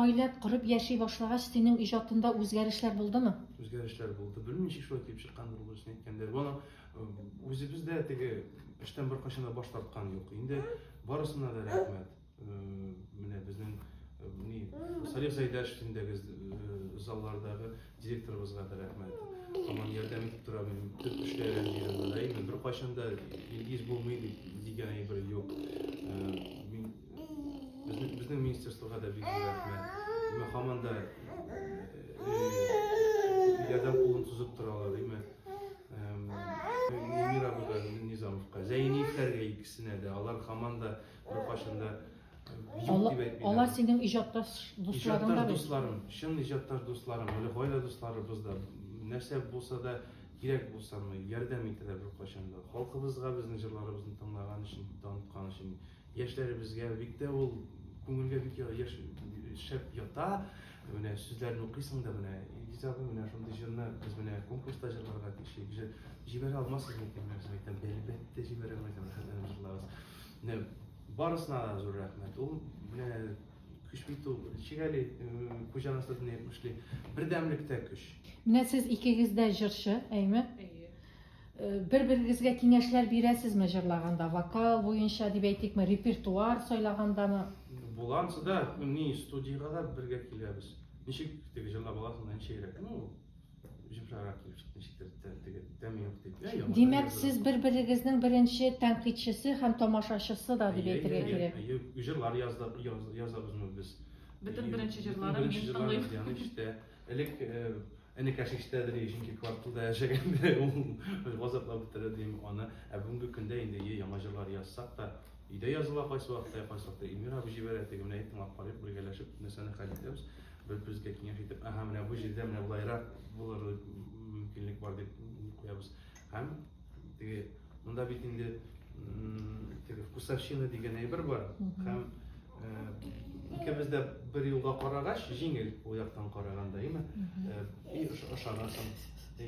Гаилә корып яши башлагач, синең иҗатында үзгәрешләр булдымы? Үзгәрешләр булды. Белмим, ничек шулай килеп чыккандыр, дөресен әйткәндә. Моны үзебез дә теге эштән беркайчан да баш тарткан юк. Инде барысына да рәхмәт. Менә безнең ни Салих Зәйдәшев инде заллардагы директорыбызга да рәхмәт. Һаман ярдәм итеп тора минем төп эшләгән җирем да. Инде беркайчан да Илгиз булмый дип дигән әйбер юк. Мин безнең, безнең министерствога да бик зур рәхмәт. Димәк, һаман да ярдәм кулын сузып торалар, димәк. Эльмира абыйга, Низамовка, Зәйниевләргә икесенә дә, алар һаман да беркайчан да юк дип әйтмиләр. Алар синең иҗатташ дусларың да бит. Дусларым, чын иҗатташ дусларым, әле гаилә дусларыбыз да, нәрсә булса да, кирәк булсамы, ярдәм итәләр беркайчан да. Халкыбызга безнең җырларыбызны тыңлаган өчен, таныткан өчен Яшьләребезгә бик тә ул күңелгә бик яшь шәп ята. Менә сүзләрен укыйсың да менә Илгиз абый менә шундый җырны без менә конкурста җырларга тиеш. Җибәрә алмассыз микән? Мин әйтәм, әлбәттә җибәрәм, әйтәм, рәхәтләнеп җырлагыз. Менә барысына да зур рәхмәт. Ул менә көч бит ул. Ничек әле Хуҗа Насретдин әйтмешли, бердәмлектә көч. Менә сез икегез дә җырчы, әйме? Әйе. Бер-берегезгә киңәшләр бирәсезме җырлаганда, вокал буенча дип әйтикме, репертуар сайлагандамы? Була ансы да, ни, студиягә дә бергә киләбез. Ничек теге җырлап аласың да ничегрәк? Ну, йомшаграк килеп чыкты, ничектер теге тәме юк дип. Ә, яңадан Димәк, язабыз. сез бер-берегезнең беренче тәнкыйтьчесе һәм тамашачысы да дип Әйе, әйтергә әйе, кирәк. әйе. Җырлар яздык, язабызмы без? Бөтен Әйе, беренче бөтен җырларын беренче мин җырларын тыңлыйм. Диана ишетә. Элек Энекәш ишетәдер, чөнки кварталда яшәгәндә ул газаплап бетерә дим аны. Ә бүгенге көндә инде е яңа җырлар язсак та, өйдә языла кайсы вакытта, кайсы вакытта Эльмира абый җибәрә, теге менә тыңлап карыйк, бергәләшеп нәрсәне хәл итәбез. Бер-беребезгә киңәш итеп, әһә, менә бу җирдә менә болайрак булыр мөмкинлек бар дип куябыз. Һәм теге монда бит инде теге вкусовщина дигән әйбер бар. Һәм икебез дә бер юлга карагач, җиңел ул яктан караганда, әйме? И ышанасың.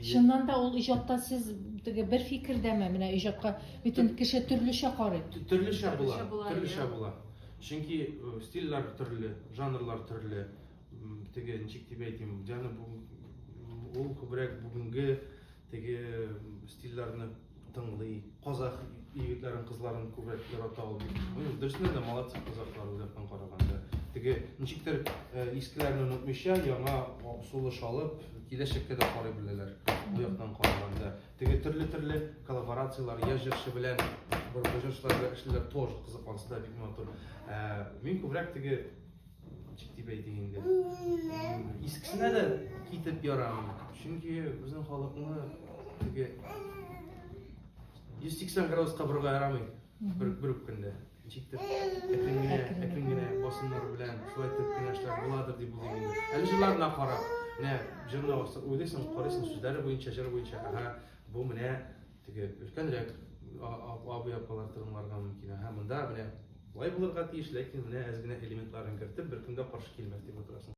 Чыннан да ул иҗатта сез теге бер фикердәме? Менә иҗатка бөтен кеше төрлечә карый. Төрлечә була, төрлечә була. Чөнки стильләр төрле, жанрлар төрле. Теге ничек дип әйтим, Диана ул күбрәк бүгенге Теге стильләрне тыңлый. Казах егетләрен, кызларын күбрәк ярата ул бит. Ну, дөресеннән дә молодцы казахлар ул яктан караганда. Теге ничектер искеләрне онытмыйча, яңа сулыш алып, киләчәккә дә карый беләләр ул яктан караганда. Теге төрле-төрле коллаборацияләр, яшь җырчы белән борынгы җырчылар белән эшлиләр, тоже кызык, анысы да бик матур. Мин күбрәк теге Ничек дип әйтик инде? Искесенә дә китеп ярамый. Чөнки безнең халыкны теге 180 градуска борырга ярамый бер бер үк көндә. Ничектер әкрен генә, әкрен генә басымнар белән шулай итеп кенә эшләр буладыр дип уйлыйм инде. Әле җырларына карап, менә җырны уйлыйсың, карыйсың сүзләре буенча, җыр буенча, ага, бу менә Теге өлкәнрәк абый апалар тыңларга мөмкин. Һәм монда менә болай булырга тиеш, ләкин менә әз генә элементларын кертеп, беркем дә каршы килмәс дип утырасың.